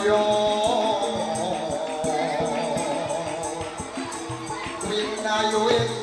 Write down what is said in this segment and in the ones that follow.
Surabaya winayu ing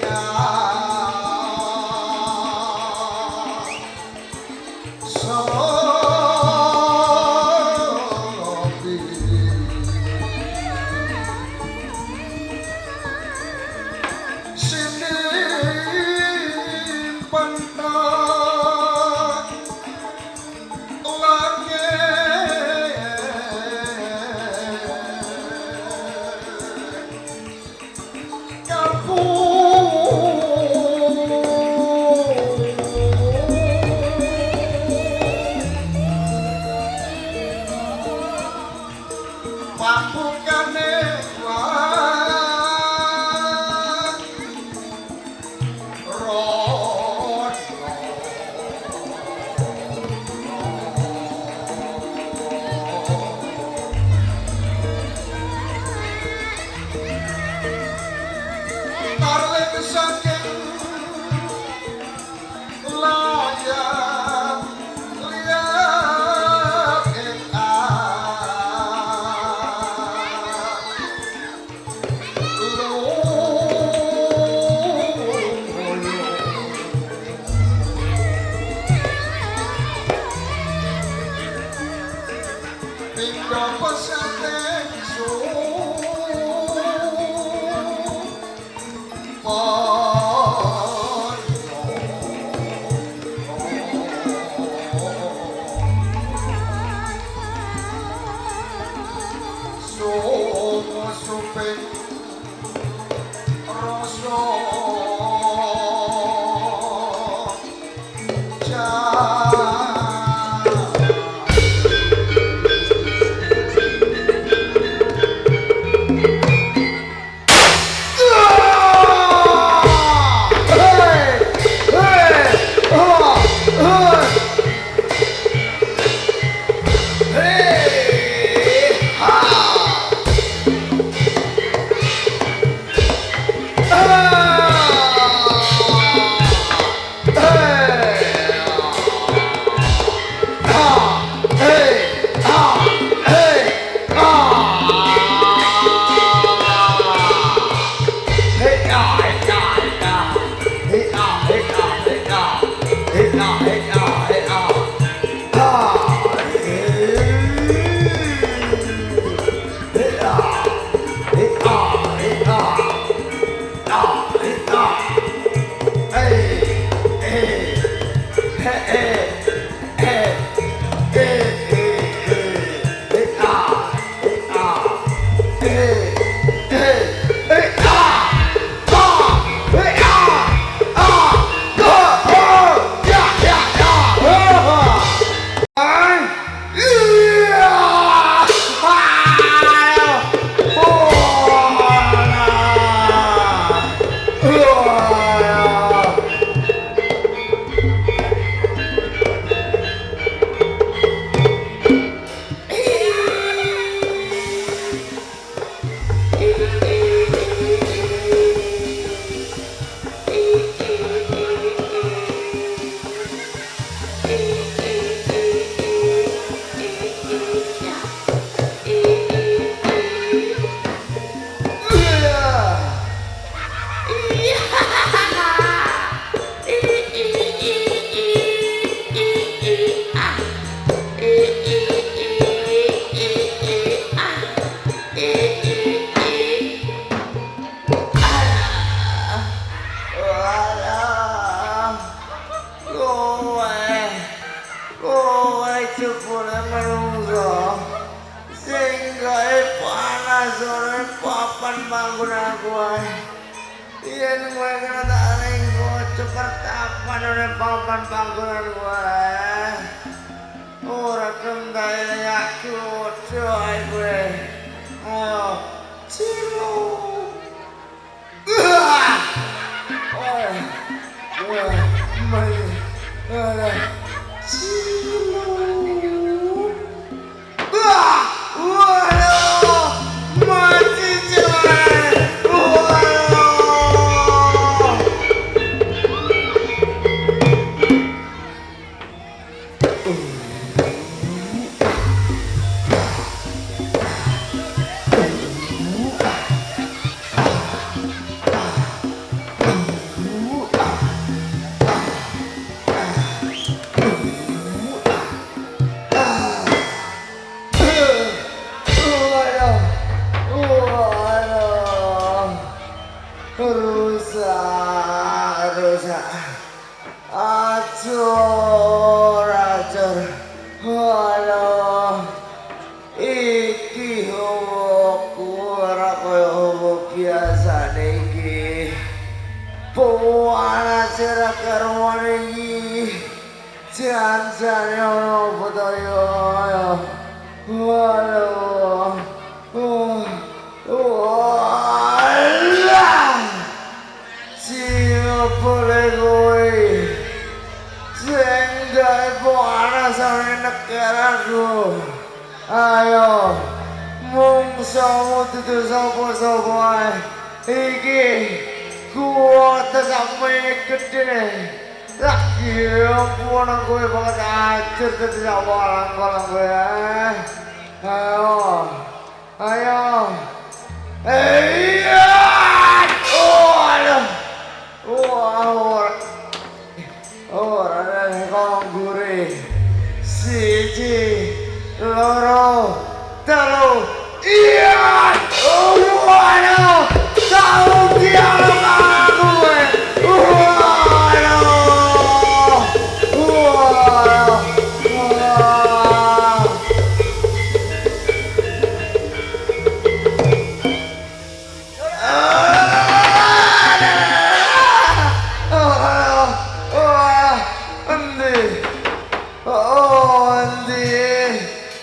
Waduh, iki hawaku ora kaya hawa biasane iki. Panas ora karuan iki. Jan-jane ana apa to ya? Waduh. Walah. Sing boleh kowe. Sing gawe panas ane negaraku. Ayo, mungsuhmu dudu sapa-sapa ae. Iki kuwate sampe gedhe. Lagi ampun kowe banget ajur dadi walang-walang kowe. Ayo. Ayo. Iya. Oh, aduh. Wah, ora ana kok ngguri. Siji, loro, telu. Iya. Oh, aduh. Tau dialog aku kowe. Waduh. Wah. Wah. Endi? Oh, endi?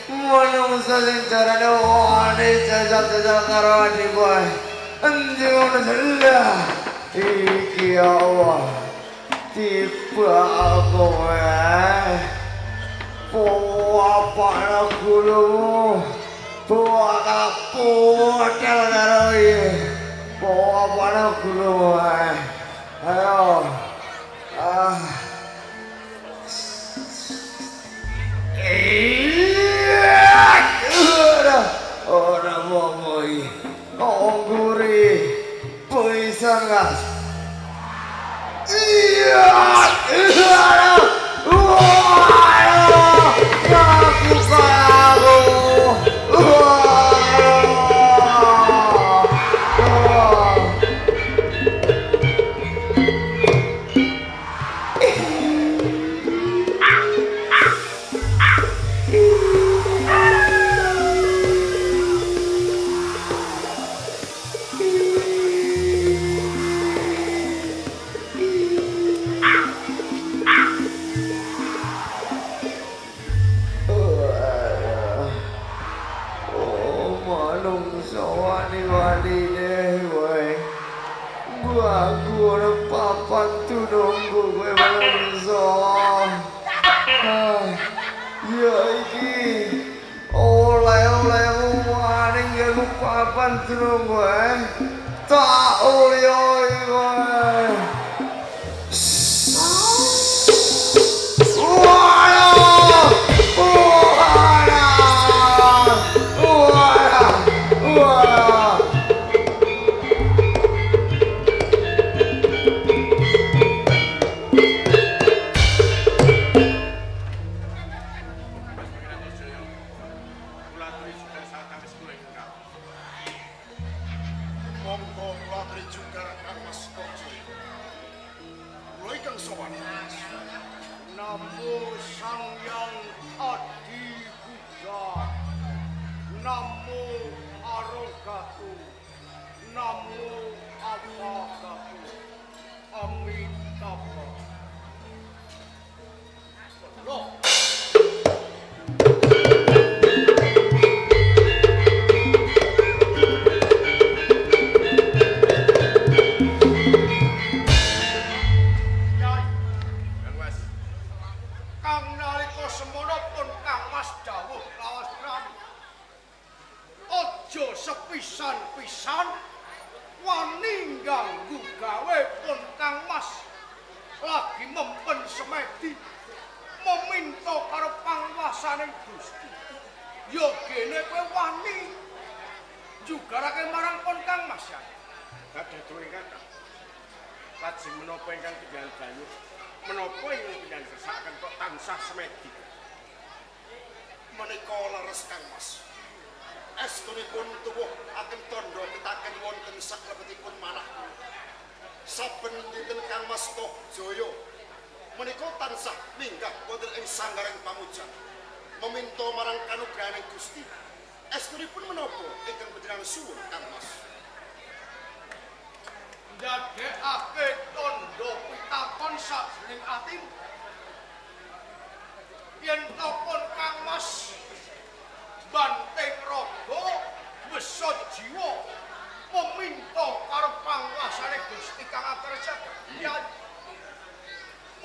Manungsa sing carane wani jajal-jajal karo adi kowe. Endi ngono jelah. Iki ya Allah. Tiba kowe. Apa gulumu? Buah potel karo iki. Apa gulumu? Ayo. Ah. Ora apa-apa iki. Ngguri. Pisan gas. Iya. Wah. Aku karo. Wah. Oh, manungsa wani-wanine kowe. Aku ora papan tunungku kowe manungsa. Ah, ya iki oleh-oleh wani nganggo papan tunungku kowe. Tak oleh kowe. Waduh! Waduh! Wah! Wah! Monggo kula aturi juga Kang Mas Tohjaya. Kula ingkang sowan. Namo Sang Hyang Adi Buddha. Namo Arogatu. Namo Apagatu. Amitabha. Loh. Yai, Kang Mas. Kang nalika semono pun Kang Mas dawuh lawas rani. Aja sepisan-pisan wani ngganggu gawe pun Kang Mas lagi mempen semedi meminta karo pangwasane Gusti. Ya gene kowe wani jugarake marang pun Kang Mas ya. Badhe tuwin kathah. Lajeng menapa ingkang panjenengan dayuh? Menapa ingkang panjenengan kersakaken kok tansah semedi? Menika leres Kang Mas. Estunipun tuwuh aken tandha pitaken wonten saklebetipun manah. Saben dinten Kang Mas Tohjaya menika tansah minggah wonten ing sanggaring pamujan. meminta marang kanugrahaning Gusti. Estunipun menapa ingkang panjenengan suwun Kang Mas? Ndadekake tandha pitakon sajroning atimu. Yen topon Kang Mas banting raga wesa jiwa meminta karo panguasane Gusti kang akersa. Ya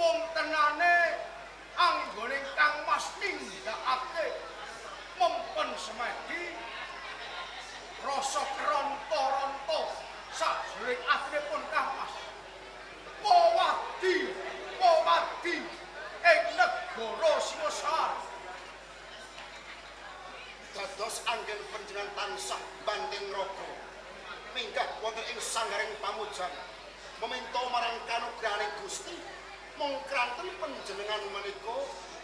mung tenane anggone Kang Mas nindakake mempen semedi rasa keronto-ronto sajroning atinipun Kang Mas. Wawadi, wawadi ing negara Singasari. Dados anggen panjenengan tansah banting raga minggah wonten ing sanggaring pamujan meminta marang kanugrahaning Gusti. Mung kranten panjenengan menika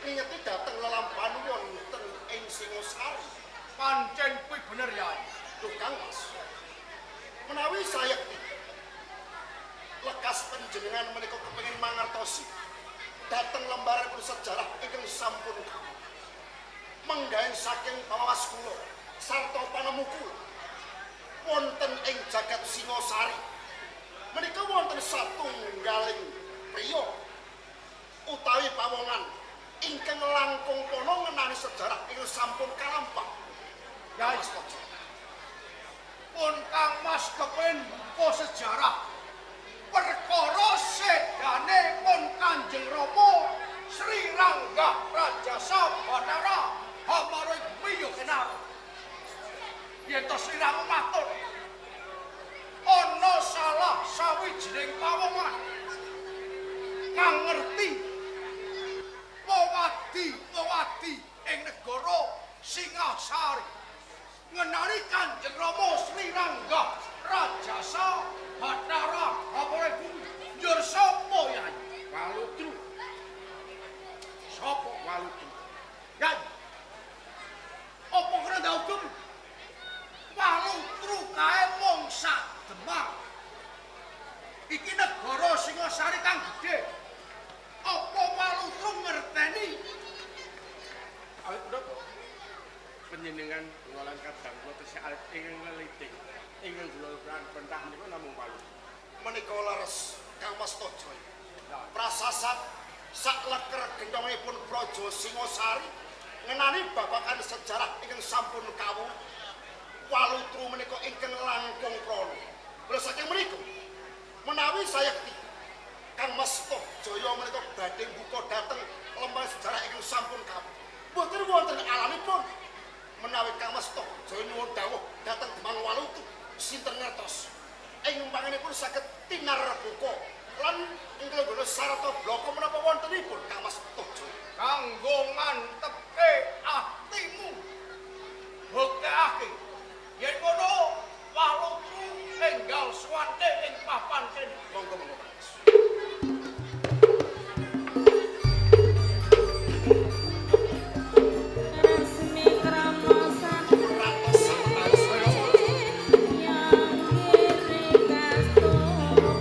ngingeti dhateng lelampahan wonten ing Singasari. Pancen kuwi bener ya. Lho Kang Mas, menawi sayekti lekas panjenengan menika kepengin mangertosi dhateng lembaran sejarah ingkang sampun menggaen saking pawawas kula sarta panemu kula wonten ing jagat Singasari menika wonten satunggaling priya utawi pawongan ingkang langkung pana ngenani sejarah ingkang sampun kalampah. Ya pun Kang Mas kepengin buka sejarah perkara sedane pun Kanjeng Rama Sri Rangga Rajasa Bathara Hamara Bumi kenal. Yen to sliramu matur ana salah sawijining pawongan kang ngerti wewadi-wewadi ing negara Singasari ngenani Kanjeng Rama Sri Rangga Rajasa Bathara Hamara Bumi. Njur sapa yai? Walutru. Sapa Walutru? Yai. Apa kena ndaukem? Walutru kae mung sak Demang. Iki negara Singasari kang gedhe. Apa Walutru ngerteni? Awit menapa? Panjenengan kula lan kadang kula tesih alit ingkang leliting. Ingkang kula lan pentah menika namung Walutru. Menika leres Kang Mas Tojoy. Prasasat sakleker gendhongipun Praja Singasari ngenani babagan sejarah ingkang sampun kawuh. Walutru menika ingkang langkung prana. Mula saking menika menawi sayekti Kang Mas Tohjaya menika badhe mbuka dhateng lembar sejarah ingkang sampun kawuh. Mboten wonten alanipun menawi Kang Mas Tohjaya nyuwun dawuh dhateng Demang Walutru sinten ngertos ing pangenipun saged tinar buka lan ingkang sarata blaka menapa wontenipun Kang Mas Tohjaya. Kanggo ngantepke atimu buktekake yen ngono Walutru enggal suwante ing papan kene. Monggo monggo Mas. Resmi krama yang kiri kastoba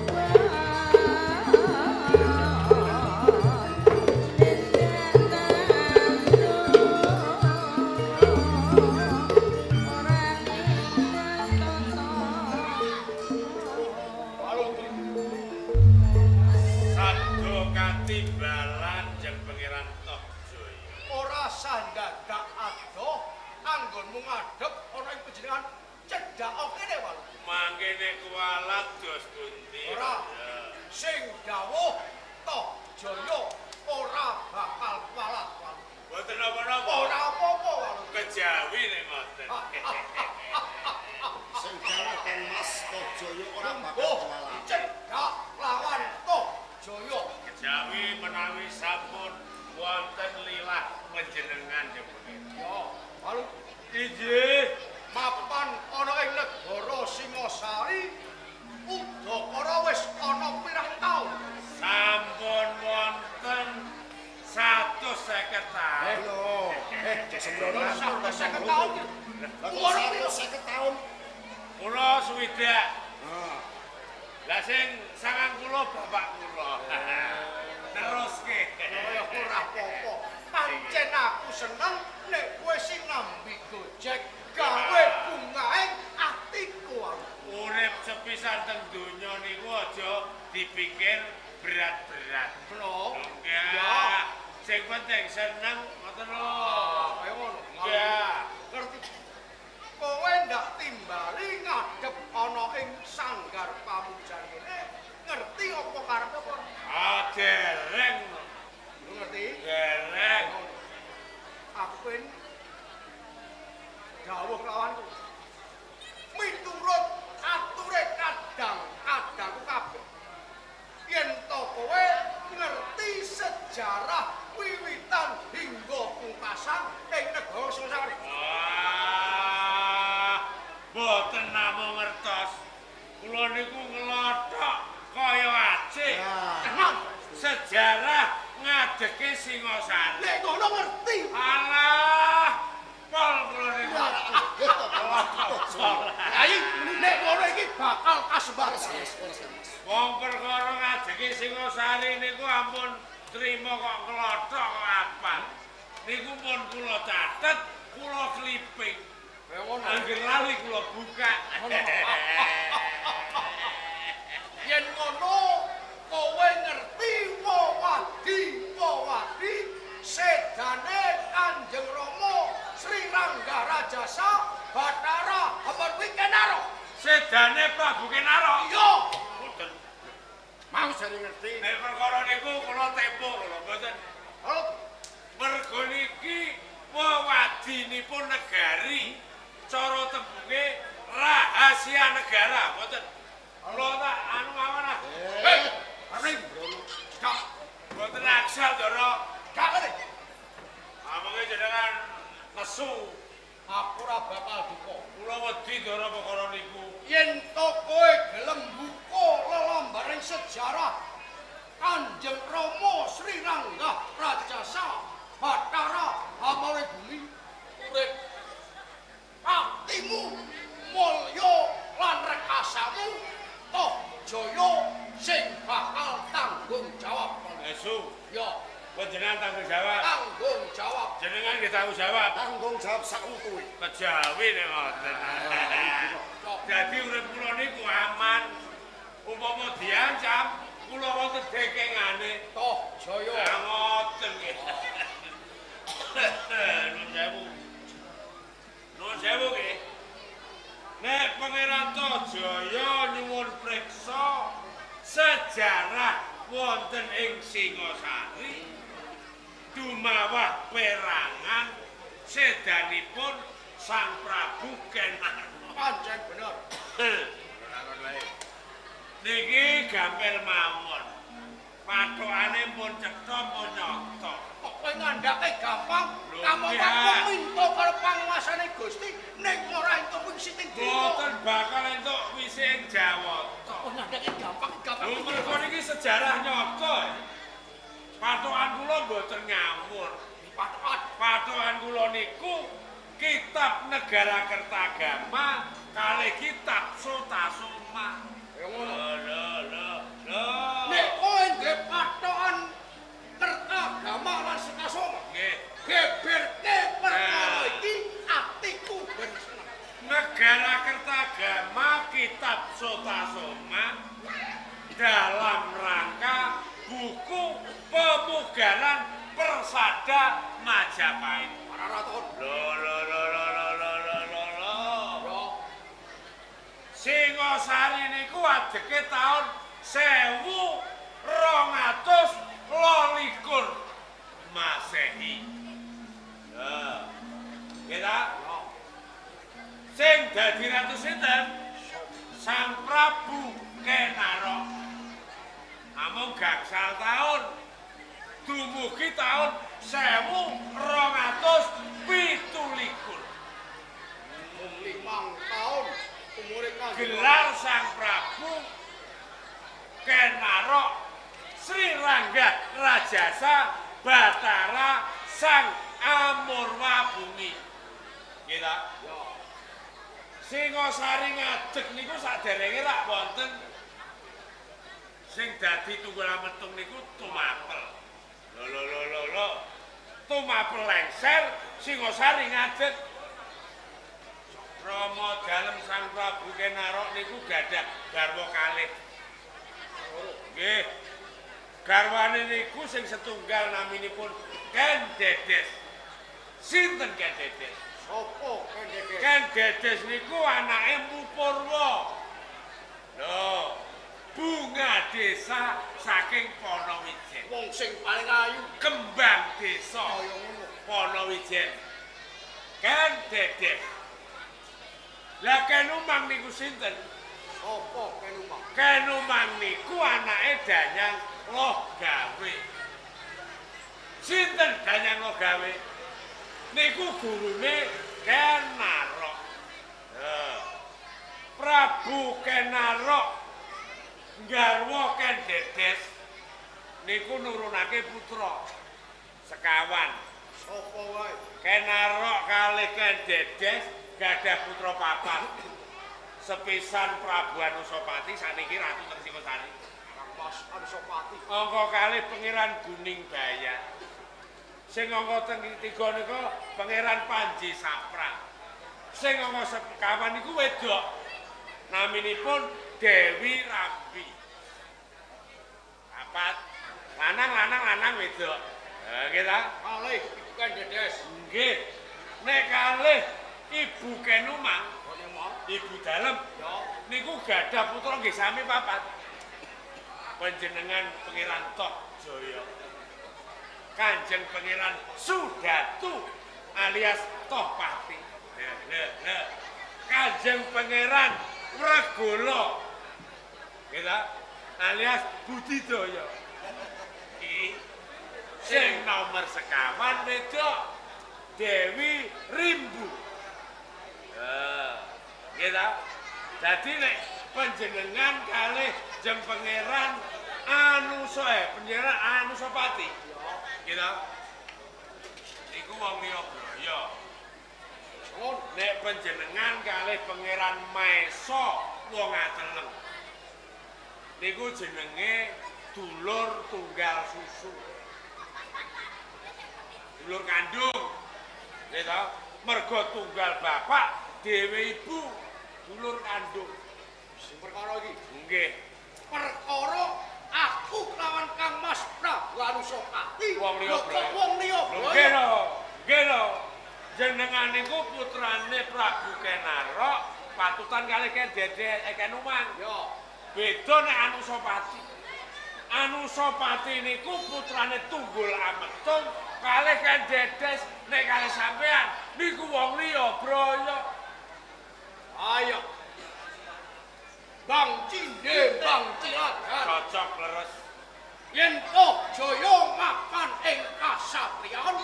Sabda katimbalan jeng Pangeran Tohjaya. Ora sandadak adoh anggonmu ngadhep ana ing panjenengan cedhak kene Walutru. Mangkene kuwalat dos pundi? Ora. Sing dawuh Tohjaya ora bakal kuwalat Walutru. Mboten napa-napa. Ora apa-apa Walutru. Kejawi nek ngoten. Sing dawuh Kang Mas Tohjaya ora bakal Oh, kuwalat. cedhak lawan Tohjaya. Kejawi menawi sampun wonten lilah panjenengan jeng Pangeran. Ya, Walutru. Inggih. Mapan ana ing negara Singasari udakara wis ana pirang taun? Sampun wonten 150 taun. Lho, aja sembrono. 150 taun. Lah kok 150 taun? Kula swidak. Nah, Lah sing 90 bapak kula. Teruske. Kaya ora apa-apa. Pancen aku seneng nek kowe sing nambi Gojek gawe bungaing atiku. Urip sepisan teng donya niku aja dipikir berat-berat. Lho. Ya. Sing penting seneng ngoten lho. Kaya ngono. Ya. Ngerti. Kowe ndak timbali ngadep ana ing sanggar pamujan kene, ngerti apa karepe apa ora? Ah, dereng. Lu ngerti? Dereng. Aku pengen dawuh lawanku. Miturut ature kadang-kadangku kabeh. Yen to kowe ngerti sejarah wiwitan hingga pungkasan ing negara Singosari. Wah, boten namung ngertos. Kula niku nglothok kaya acik. Tenan. Sejarah ngadeke Singosari. Nek ngono ngerti. Alah, pol kula niku. Ayo nek ngono iki bakal kasebar. Wong perkara ngadeke Singosari niku ampun trima kok nglothok kok apal. Niku pun kula catet, kula kliping. Kaya ngono. Angger lali kula buka. Yen ngono kowe ngerti wewadi sedane Kanjeng Rama Sri Rangga Rajasa Bathara Hamarwi Kenaro. Sedane Prabu Kenaro. Iya. Mboten. Mau jare ngerti. Nek perkara niku kula tempo kula mboten. Halo. Mergo niki wewadinipun negari cara tembunge rahasia negara mboten. Kula tak anu mawon ah. Hei, arep gak Mboten aksal Ndara. gak kene. Amonge jenengan nesu. Aku ora bakal duka. Kula wedi Ndara perkara niku. Yen to kowe gelem buka lelambaring sejarah Kanjeng Rama Sri Rangga Rajasa Bathara Hamarwi Bumi urip atimu mulya lan rekasamu toh jaya sing bakal tanggung jawab. Nesu. Ya, Panjenengan tanggung jawab. tanggung jawab. Jenengan nggih tanggung jawab. Tanggung jawab sak utuhe. Kejawi nek ngoten. Dadi urip kula niku aman. Umpama diancam, kula wonten dekengane. Toh jaya. Lah ngoten nggih. Nuwun sewu. Nuwun sewu nggih. Nek Pangeran Tohjaya nyuwun priksa sejarah wonten ing Singosari dumawah perangan sedanipun Sang Prabu Kenaro. Pancen bener. Niki gampil mawon. Pathokane pun cetha pun nyata. Kok kowe ngandhake gampang, Lho, kamu iya. minta karo panguasane Gusti ning ora entuk wis ing dina. Mboten bakal entuk wis ing Jawata. Kok ngandhake gampang gampang. Lho mergo niki sejarah nyata. Pathokan kula mboten ngawur. Pathokan. Pathokan kula niku Kitab Negara Kertagama kalih Kitab Sotasoma. Ya ngono. Lho lho lho. Nek kowe duwe pathokan Kertagama lan Sotasoma, Nggih. geberke perkara iki atiku ben seneng. Negara Kertagama Kitab Sotasoma dalam rangka buku pemugaran Persada Majapahit. Ora raton. Lho lho lho lho lho lho lho lho lho. Ya, Singosari niku adeke taun 1222 Masehi. Lha. Nggih ta? Sing dadi ratu sinten? Sang Prabu Kenaro. Namung gangsal taun. Dumugi taun 1227. mung 5 taun umure Kanjeng Gelar Sang Prabu Kenaro Sri Rangga Rajasa Batara Sang Amurwabungi. Nggih ta? Ya. Singosari ngadeg niku saderenge rak wonten sing dadi tunggal ametung niku tumapel. Lho lho lho lho lho. Tumapel lengser Singosari ngadeg. Rama dalem Sang Prabu Kenarok niku gadah garwa kalih. Nggih. Garwane niku sing setunggal naminipun Ken Dedes. Sinten Ken Dedes? Sopo Ken Dedes? Ken Dedes niku anake Mupurwa. Lho, bunga desa saking Ponowijen. Wong sing paling ayu kembang desa kaya ngono. Ponowijen. Ken Dedes. Lah Ken Umang niku sinten? Sopo Ken Umang? Ken Umang niku anake Danyang Lohgawe. Sinten Danyang Lohgawe? Niku gurune Ken Arok. Prabu Ken Arok nggarwa Ken Dedes niku nurunake putra sekawan. Sapa wae? Ken Arok kalih Ken Dedes gadah putra papat. Sepisan Prabu Anusapati saniki ratu teng Singosari. Kang Mas Anusapati. Angka kalih Pangeran Guning Bayan. Sing angka teng tiga nika Pangeran Panji Saprang. Sing angka sekawan niku wedok. Naminipun Dewi Rambi. Papat lanang lanang lanang wedok. Nggih ta? Kalih Ibu Ken Dedes. Nggih. Nek kalih Ibu Ken Umang, Ibu dalem ya niku gadah putra nggih sami papat. Panjenengan Pangeran Toh Jaya. Kanjeng Pangeran Sudatu alias Toh Pati. Lha. Kanjeng Pangeran Wregola. Nggih ta? Alias Budidaya. Iki sing nomor sekawan wedok Dewi Rimbu. Nggih ta? Dadi nek panjenengan kalih jeng Pangeran Anusa, Pangeran Anusapati. Nggih ta? Niku wong liya braya. Nek panjenengan kalih Pangeran Maesa wong Ateleng. Niku jenenge dulur tunggal susu. Dulur kandung. Nggih ta? Mergo tunggal bapak dhewe ibu, dulur kandung. Sing perkara iki. Nggih. Perkara aku kelawan Kang Mas Prabu Anusapati. Wong liya kok wong liya. Nggih lho. Nggih lho. Jenengan niku putrane Prabu Ken Arok, patutan kalih Ken Dedes, Ken Umang. Ya. Beda nek Anusapati. Anusapati niku putrane Tunggul Ametung kalih Ken Dedes, nek kalih sampean niku wong liya braya. Ayo. Bang Cinde, Bang Cilagan. Cocok leres. Yen Toh Jaya mapan ing kasatriyan,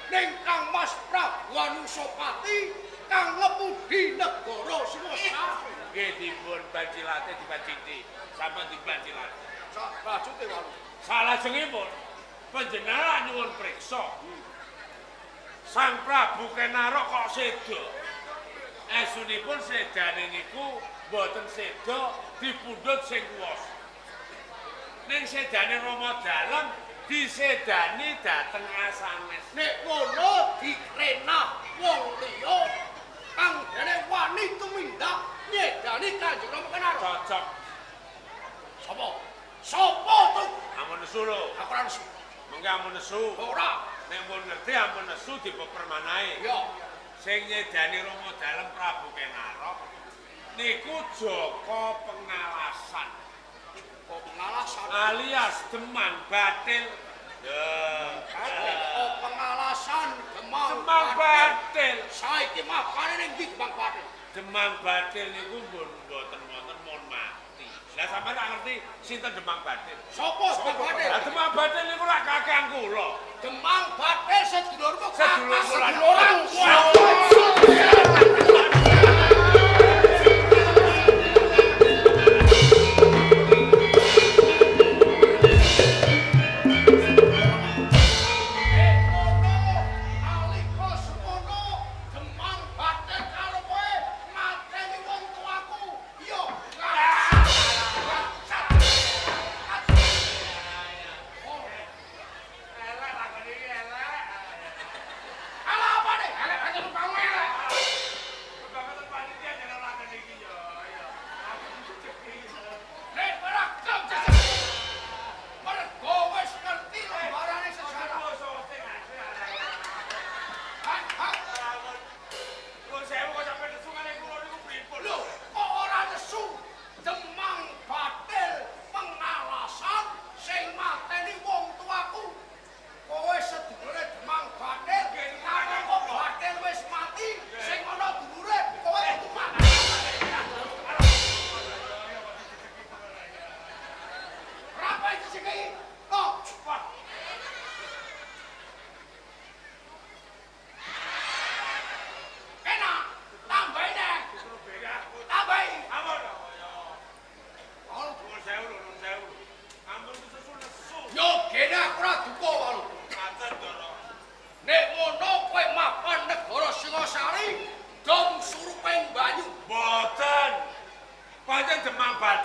ning Kang Mas Prabu Anusapati kang ngemudi negara Singosari. Nggih dipun bancilate dibanciti, sampun dibancilate. Sak bajute walu. Salajengipun panjenengan nyuwun priksa. Sang Prabu Ken Arok kok seda. Esunipun sedane niku mboten seda dipundhut sing kuwasa. Ning sedane Rama dalem disedani dhateng asanes. Nek ngono dikrenah wong liya kang dene wani tumindak nyedani Kanjeng Rama Ken Arok. Cocok. Sapa? Sapa to? Ampun nesu lho. Aku ora nesu. Mengke ampun nesu. Ora. Nek pun ngerti ampun nesu dipepermanahe. Ya. Sing nyedani Rama dalem Prabu Ken Arok niku Jaka Pengalasan. Jaka Pengalasan alias Demang Batil. Jaka Pengalasan Demang Batil. Saiki mapane ning ndi Demang Batil? Demang Batil niku mboten wonten mon mati. Lah sampeyan tak ngerti sinten Demang Batil? Sapa Demang Batil? Lah Demang Batil niku lak kakang kula. Demang Batil sedulurmu Sedulur kula.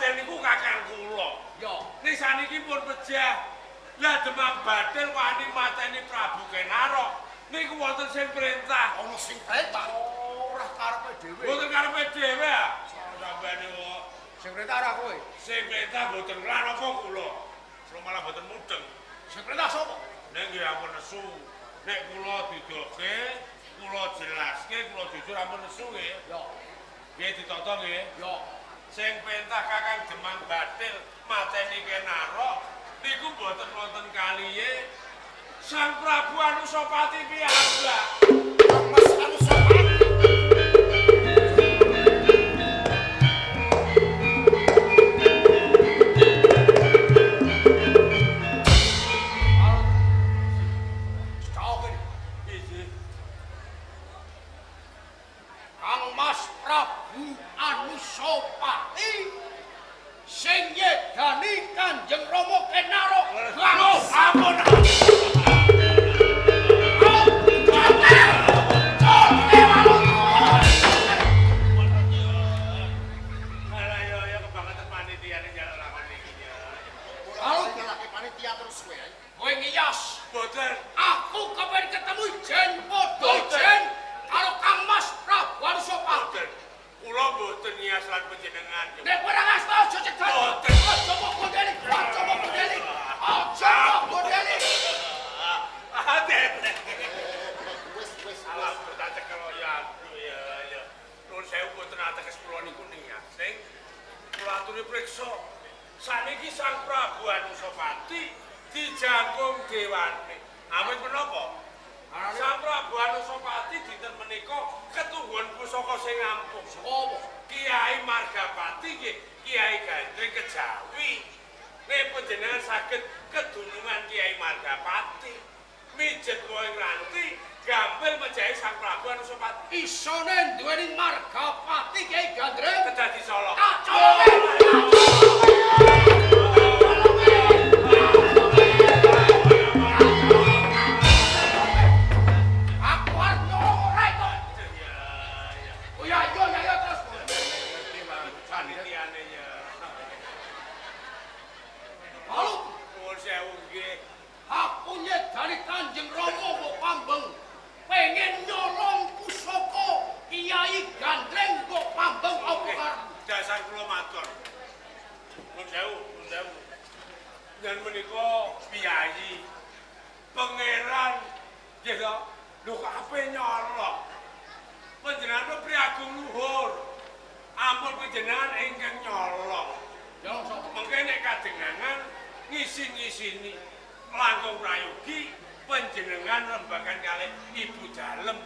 Badil niku kakang kula. Ya. Ning saniki pun pejah. Lah Demang Badil wani mateni Prabu Kenarok. Niku wonten sing perintah. Ana sing perintah. Oh, ora karepe dhewe. Mboten karepe dhewe ah. Sampeyan niku sing perintah ora kowe. Sing perintah mboten lan apa kula. Kula malah mboten mudeng. Sing perintah sapa? Nek nggih ampun nesu. Nek kula didoke, kula jelaske, kula jujur ampun nesu nggih. Ya. Nggih ditata nggih. Ya. Sing perintah Kakang Demang Badil mateni Kenarok niku mboten wonten kaliye Sang Prabu Anusapati piyambak. Mas Anusapati. Kang Mas Prabu Anusapati sing nyedani Kanjeng Rama Kenarok. Lho, ampun. Malah yo yo kebangetan panitiane njaluk lakon iki ya. Ora nyalahke panitia terus kowe. Kowe ngiyos. Mboten. Aku kepen ketemu jen padha jen karo Kang Mas Prabu Anusapati. Mboten. Kula mboten ngiyas lan panjenengan. Nek kowe ora ngasto aja cegat. Mboten. Aja mbok gondeli, aja mbok gondeli. Aja mbok gondeli. Ah, derek. Wis wis Alah, tak cekel ya aduh ya ya. Nuwun sewu mboten ateges kula niku niyas. Sing kula aturi priksa. Saniki Sang Prabu Anusapati dijangkung dewane. Awit menapa? Sang Prabu Anusapati dinten menika ketungguhan pusaka sing ampuh. Sapa? Kiai Margapati nggih, Kiai Gandring Kejawi. Nek panjenengan saged kedunungan Kiai Margapati, mijet wohe ngranti, gampil mejahi Sang Prabu Anusapati. Isone duweni Margapati Kiai Gandring Kedah dicolok. Tak colonge. Aku arep nyolong ora itu. Ya, ya. Oh ya yo ya yo terus. Ngerti panitiane ya. Halo, Nuwun sewu nggih. aku nyedani Kanjeng Rama mbok pambeng. Pengen nyolong pusaka Kiai Gandring mbok pambeng apa Nggih, karepmu? Dasar kula matur. Nuwun sewu, nuwun sewu. Yen menika piyayi pangeran nggih to. Lho kok ape nyolong? Panjenengan priagung luhur. Ampun panjenengan ingkang nyolong. Nyolong sapa? Mengke nek kadengangan ngisin-ngisini langkung prayogi panjenengan rembagan kalih Ibu Dalem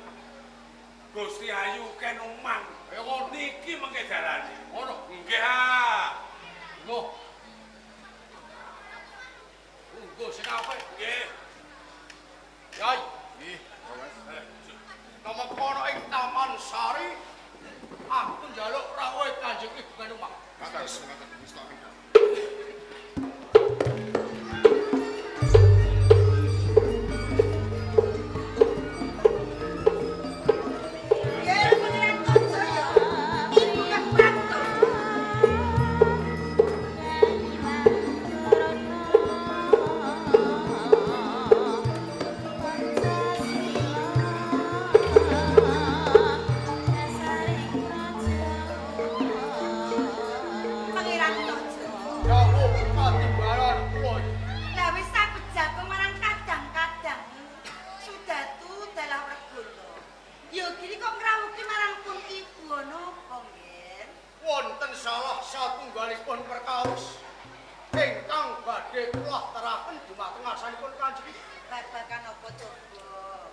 Gusti Ayu Kenuman. Kaya ngono. Niki mengke dalane. Ngono. Nggih ha. Lho. Lungguh sing apik. Nggih. Yai, Nggih, Mas. tumeka ana ing Taman Sari. Aku njaluk rawuhe Kanjeng Ibu Kenuman. Wis ngaten wis tok. Ger Pangeran Tojoyo, iku kang prapta. Pangeran Tojoyo. Dawuh patimbalan kula iki. Lah wis aku jago marang kadang-kadang. Sudatu dalah Werguna. Ya gini kok ngrawuhi marang pun ibu ana apa, Nger? Wonten salah satunggalipun perkawis ingkang badhe kula aturaken dumateng ngarsanipun Kanjeng Ibu. Babagan apa coba?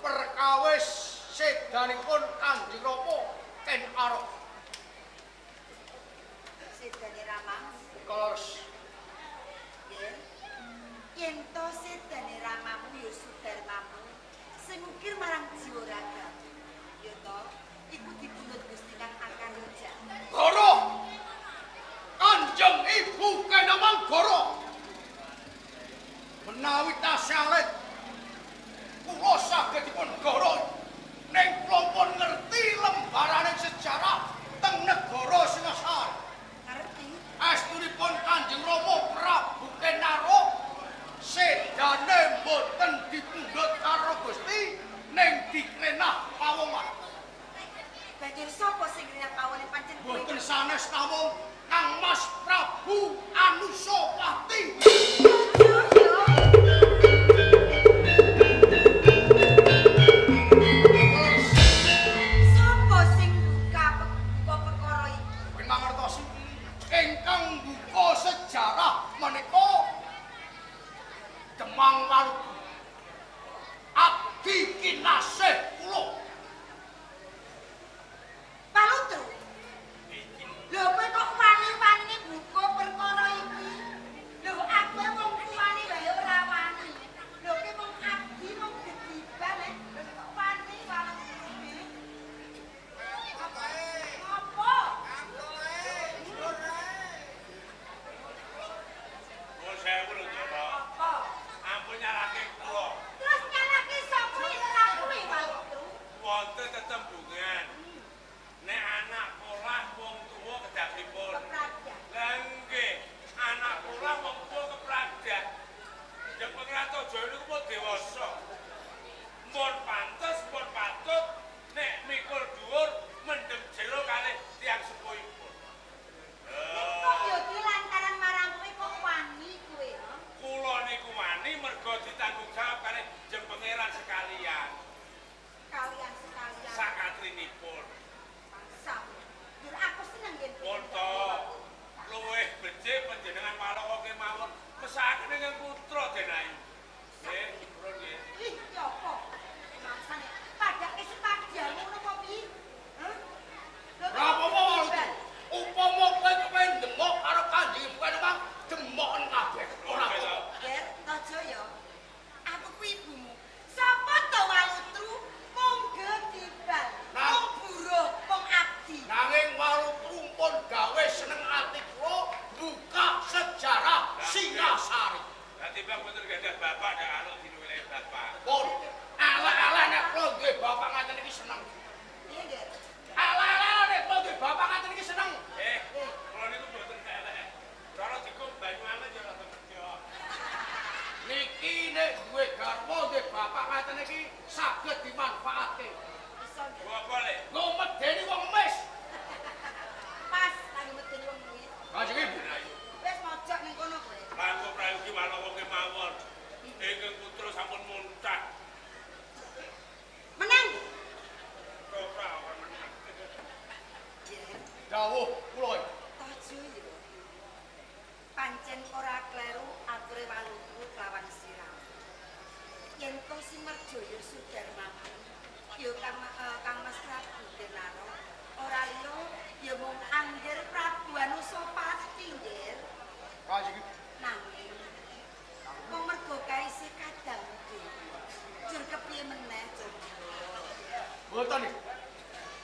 Perkawis sedanipun Kanjeng Rama Ken Arok. Sedane Ramamu. Kaleres Nger. Yen to sedane Ramamu ya Sudarmamu sing ukir marang jiwa ragamu. Ya to, iku dipundhut Gusti Kang Akanuja. Goro. Kanjeng Ibu Kenomang Goro. Menawi tasih alit kula saged dipun goro. Ning kula pun ngerti lembarane sejarah teng negara Singasari. Ngerti? Estunipun putrinipun. Sam. Dur aku seneng yen Pun to. Luwih becik panjenengan Walaka kemawon mesakaken ingkang putra Denayu. Nggih, purun nggih. Ih, ya apa? Mangsane padake sepadiamu ngono apa piye? Hah? Lho, Ora apa-apa Walutru. Upama kowe kepengin demok karo Kanjeng Ibu Kanoman, demoken kabeh. Ora apa-apa. Ger, Tojo ya. Aku kuwi ibumu. Sapa to Walutru? Mung gedibal, mung buruh, mung abdi. Nanging Walutru pun gawe seneng ati kula buka sejarah Singasari. Lah timbang boten gadah bapak nek aluk dinuwile bapak. Pun elek-elek nek kula duwe bapak ngaten iki seneng. Piye, Ger? Elek-elek nek kula duwe bapak ngaten iki seneng. Kula niku boten elek. Cara dikum banyu anget ya rada kerja. Niki nek duwe garwa duwe bapak ngaten iki saged dimanfaatke. Iso, Ger. Gua apa le? Nggo medeni wong emis. Pas kanggo medeni wong kuwi. Kanjeng Ibu. Wis mojok ning kono kowe. Langkung prayogi Walaka kemawon. Ingkang putra sampun muntah. Menang. Ora ora menang. Ger, Dawuh kula. Tojo ya. Pancen ora kleru ature Walutru kelawan sirah. Yen to Simarjaya Sudarmamu ya Kang Mas Prabu Denaro ora liya ya mung angger Prabu Anusapati, Nger. Kanjeng Ibu. Nanging mung mergo kaise kadang dhewe. Jur kepiye meneh coba. Mboten iki.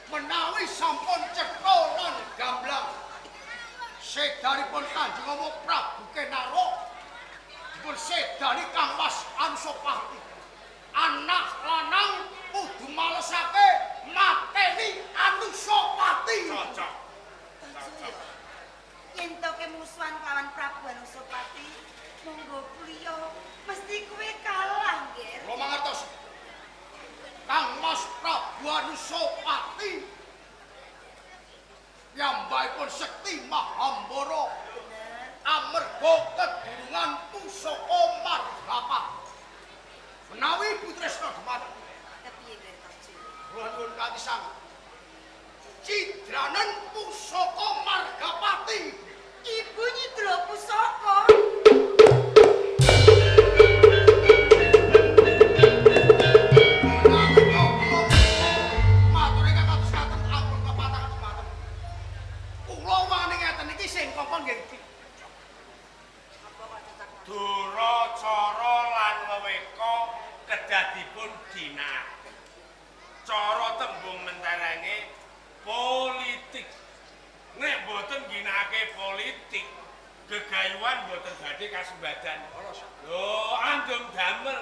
Menawi sampun cetha lan gamblang sedanipun Kanjeng Rama Prabu Kenaro dipun sedani Kang Mas Anusapati. Anak lanang kudu malesake mateni Anusapati. Cocok. Tojo ya. Yen to kemusuhan kelawan Prabu Anusapati monggo kuliya mesti kowe kalah, Nger. Kula mangertos. Kang Mas Prabu Anusapati piyambakipun sekti Mahambara amarga kedurungan pusaka Margapati. Menawi Ibu Tresna dhumateng Kepiye, Nger Tojo? kula nyuwun kanthi sanget. Cidranen pusaka Margapati. Ibu nyidra pusaka. Menawi kula matur ingkang kados ngaten ampun kepatahan dhumateng. Kula wani ngeten iki sing kongkon nggih iki. Apa kok cocok? Dura cara lan weweka kedah dipun ginakaken. Cara tembung menterenge politik. Nek boten ginakake politik, gegayuhan boten badhe kasembadan. Lho, andum damel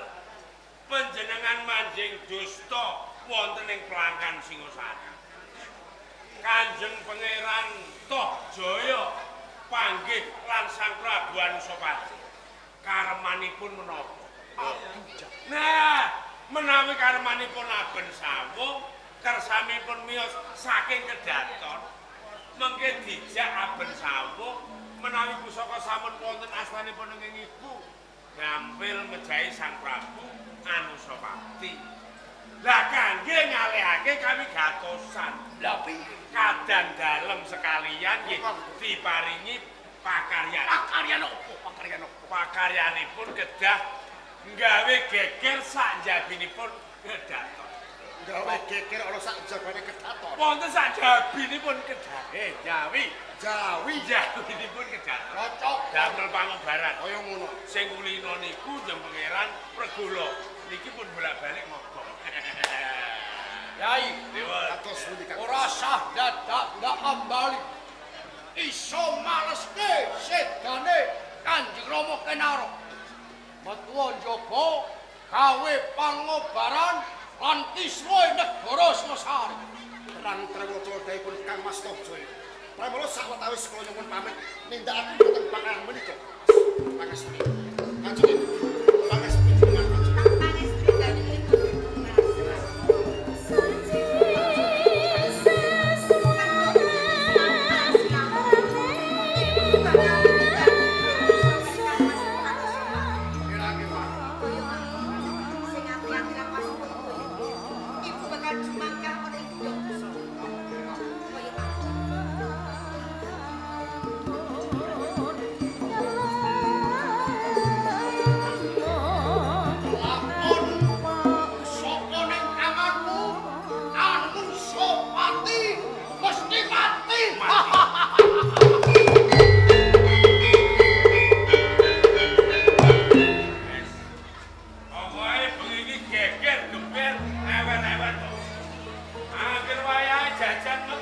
panjenengan manjing dusta wonten ing Plangkan Singosari. Kanjeng Pangeran Tohjaya panggih lan Sang Prabu Anusapati. Karemanipun menapa? Nah, menawi karemanipun aben sawung, kersamipun miyos saking kedaton, mengke dijak aben sawung menawi pusaka sampun wonten astanipun ingkang ibu, gampil mejahi Sang Prabu Anusapati. Lah kangge ngalihake kawigatosan. Lah piye? Kadang dalem sekalian nggih diparingi pakaryan. Pakaryan opo? Pakaryan opo? Pakaryanipun kedah nggawe geger sak njabinipun kedaton. Gawe geger ana sak jabane kedaton. Wonten sak jabinipun kedaton. Jawi. Jawi Jabinipun kedaton. cocok Damel pangobaran. kaya ngono. Sing kulino niku Jeng Pangeran Pregolo. Niki pun bolak-balik ngobong. Yai, Dewa. Kados pundi Kang? ora sah dadak ndak ambali. Iso maleske sedane Kanjeng Rama Kenaro. Metu njaga gawe pangobaran lan kisruh negara Singosari. Terang trewacadhaipun Kang Mas Tohjaya. Pramila sawetawis kula nyuwun pamit nindakaken dhateng panganan menika. Pangestu. Kanjeng Ibu. Pangestu jenengan Kanjeng. Pangestri dalem Ibu bakal jumangkah ana ing Jajan.